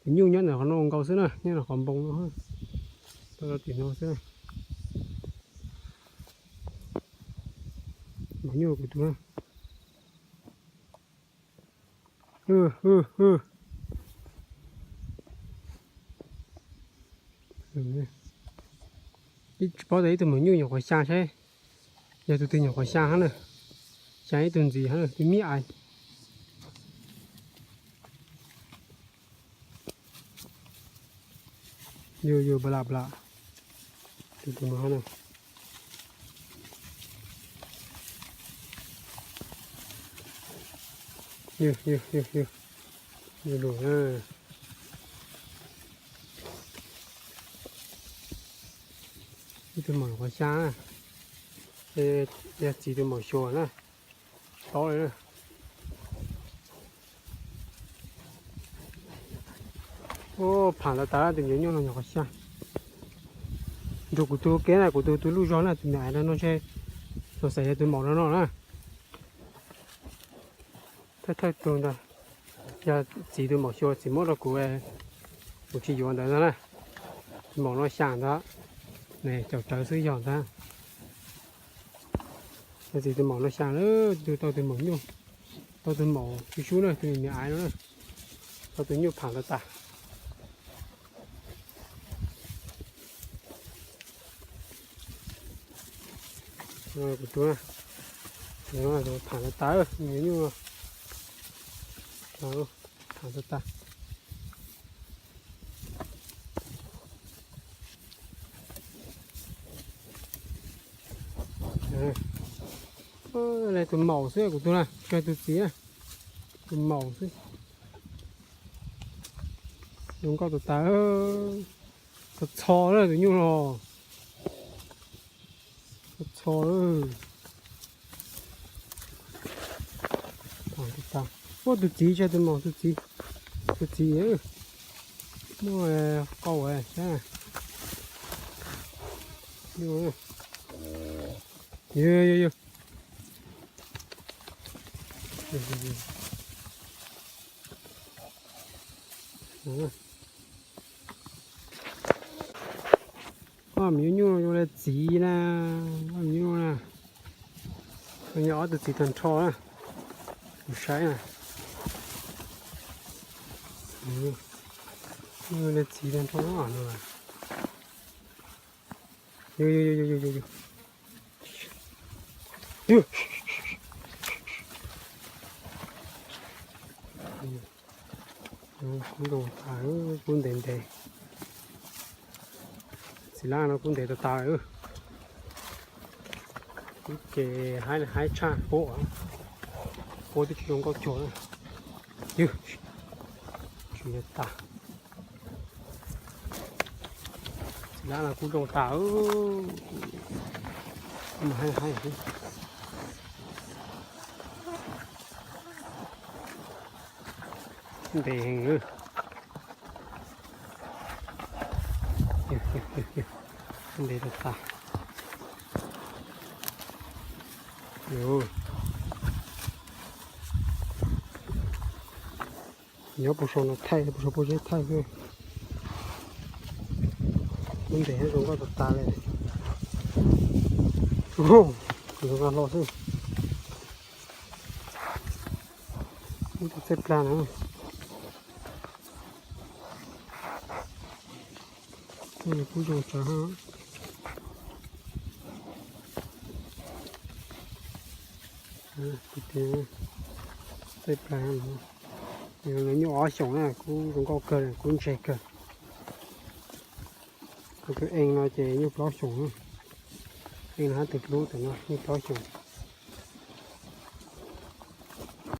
Nyuj nyob ntawm qhov no nkaus xwb na, nyob ntawm qhov npoo no, tau rau tim no xwb na. Mos nyuj kuv tus na. Tsis paub tias ib tug maum nyuj nyuam qhuav xyaa saib yog tus twg nyuam qhuav xyaa hab na. Xyaa ib tug ntxiv hab na, tus miv ais. Yus yus plas plas. Tus tus no na. Yus yus yus yus. Yus lus na. Ib tug maum qhuav xyaa na. Yog txiv tus maum xyuas na. Tob li na. Pham tas tas tus nyuam nyuj no nyuam qhuav xyaa. Nrug kuv tus kev na, kuv tus tus luj zog na, tus me ais no ntshe xav xav yog tus maum no no na. Thawj thawj tug ntag, yog txiv tus maum xyuas txiv muab rau kuv, kuv tsis yuav ntawd ntag na. Tus maum no xyaa ntag, caum rawv xwb yog ntag. Yog txiv tus maum no xyaa lawm, tus tau tus maum nyuj, tau tus maum sub sub na, tus me me aiv no na, tau tus nyuj pham tas tas. Kuv tus na, pham tas tas, me nyuj no, pham tas tas. Le tus maum xwb kuv tus na, tsis yog tus txiv na, tus maum xwb. Zoo nkauj tas tas, txho txho na tus nyuj no, txho txho. Ua tus txiv tsis yog tus maum, tus txiv, tus txiv muaj qau sab. Yog yog yog. Ob me nyuj no zoo li txiv na, ob me nyuj na, nyob ob tug txiv tag nrho na, kuv saib na, zoo li txiv tag nrho no. Kub zoo tas, kub ntev ntev. Txiv lab no kub ntev tas tas. Kub ces haib haib tshaj puab, puab twb tsis zoo nkauj cuag na. Ywg, tsis tas. Txiv lab no kub zoo tas. Haib haib. Ntev heev. Ntev tas tas. Nyob puag saum no thaij, puag saum puag zeb thaij xwb. Kub ntev zoo nkauj tas tas li. Zoo nkauj hlo xwb. Ib tug txaij plag na. Kub zoo tsawv. Txaij plag, nyuj ob xyoos na, kub zoo nkauj kawg, kub ntse kawg. Tus ees no ces nyuj plaub xyoos, ees no hab tus hlub tus no nyuj plaub xyoos.